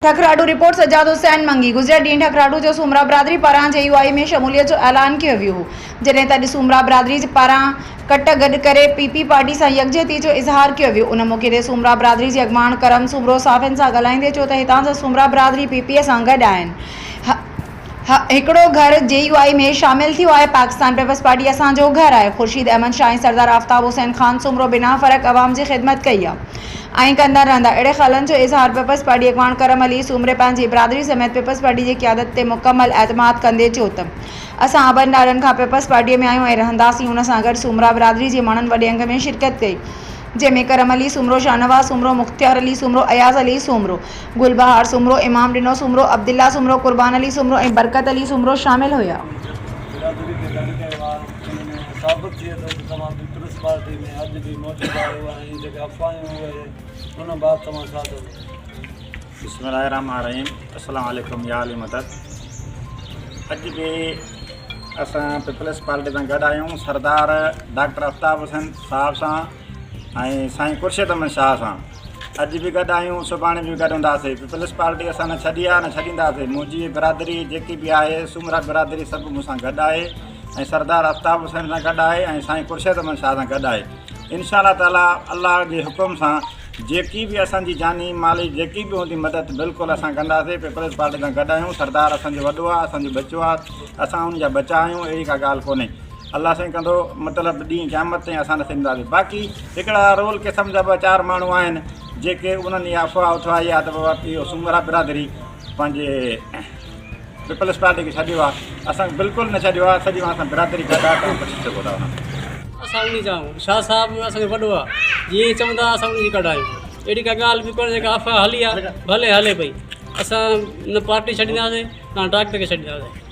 ٺڪراٺو، رپورٽ، سجاد حسين منگي، گذريل ڏينهن ٺڪراٺو جو سومرا برادري پاران جي يو آء ۾ شموليت جو اعلان ڪيو ويو هو، جڏهن ته اڄ سومرا برادري پاران ڪٽ گڏ ڪري پي پي پارٽي سان يڪجهتي جو اظهار ڪيو ويو، ان موقعي تي سومرا برادري جي اڳواڻ ڪرم سومرو صحافين سان ڳالهائيندي چيو ته هتان جا سومرا برادري پي پي سان گڏ آهن، هڪڙو گهر جي يو آء ۾ شامل ٿيو آهي، پاڪستان پيپلز پارٽي اسان جو گهر آهي، خورشيد احمد شاهه ۽ سردار آفتاب حسين خان سومرو بنا فرق عوام جي خدمت ڪئي آهي. ۽ ڪندا رهندا. اهڙي خيالن جو اظهار پيپلز پارٽي اڳواڻ ڪرم علي سومري پنهنجي برادري سميت پيپلز پارٽي جي قيادت تي مڪمل اعتماد ڪندي چيو ته اسان ابن ڏاڏن کان پيپلز پارٽي ۾ آهيون ۽ رهنداسين ان سان گڏ سومرا برادري جي ماڻهن وڏي انگ ۾ شرڪت ڪئي جنهن ۾ ڪرم علي سومرو، شاهنواز سومرو، مختيار علي سومرو، اياز علي سومرو، گل بهار سومرو، امام ڏنو سومرو، عبدالله سومرو، قربان علي سومرو ۽ برڪت علي سومرو شامل هيا. برادري کي گڏ ڪيو آهي ان ۾ ثابت ٿئي ٿو ته توهان پيپلز پارٽي ۾ اڄ به موجود آهيو ۽ جيڪي افواهيون اهي ان بعد توهان ڇا چوندو؟ بسم الله الرحمٰن الرحيم السلام عليڪم يا علي مدد اڄ به اسان پيپلز پارٽي سان گڏ آهيون سردار ڊاڪٽر آفتاب حسين صاحب سان ۽ سائين خورشيد احمد شاهه سان اڄ به گڏ آهيون سڀاڻي به گڏ هونداسي پيپلز پارٽي اسان نه ڇڏي آهي نه ڇڏينداسي منهنجي برادري جيڪي به آهي سومرا برادري سڀ مون سان گڏ آهي ۽ سردار آفتاب حسين سان گڏ آهي ۽ سائين خورشيد احمد شاهه سان گڏ آهي انشاء الله تعالي الله جي حڪم سان جيڪي به اسان جي جاني مالي جيڪي به هوندي مدد بلڪل اسان ڪنداسي پيپلز پارٽي سان گڏ آهيون سردار اسان جو وڏو آهي اسان جو ٻچو آهي اسان ان جا ٻچا آهيون اهڙي ڪا ڳالهه ڪونهي الله سائين ڪندو مطلب ڏينهن قيامت تائين اسان نه ٿينداسي باقي هڪڙا رول قسم جا ٻه چار ماڻهو آهن جيڪي انهن اها افواهه اٿاري آهي ته بابا اهو سومرا برادري پنهنجي پيپلز پارٽي کي ڇڏيو آهي اسان بلڪل نه ڇڏيو آهي سڄي اسان برادري گڏ آهي توهان پڇي سگهو ٿا انهن کان. اسان انهي جا آهيون شاهه صاحب اسان جو وڏو آهي جيئن چوندا اسان انهي جي ڪڍ آهيون اهڙي ڪا ڳالهه به ڪونهي جيڪا افواهه هلي آهي ڀلي هلي پئي اسان نه پارٽي ڇڏينداسين نه ڊاڪٽر کي ڇڏينداسين.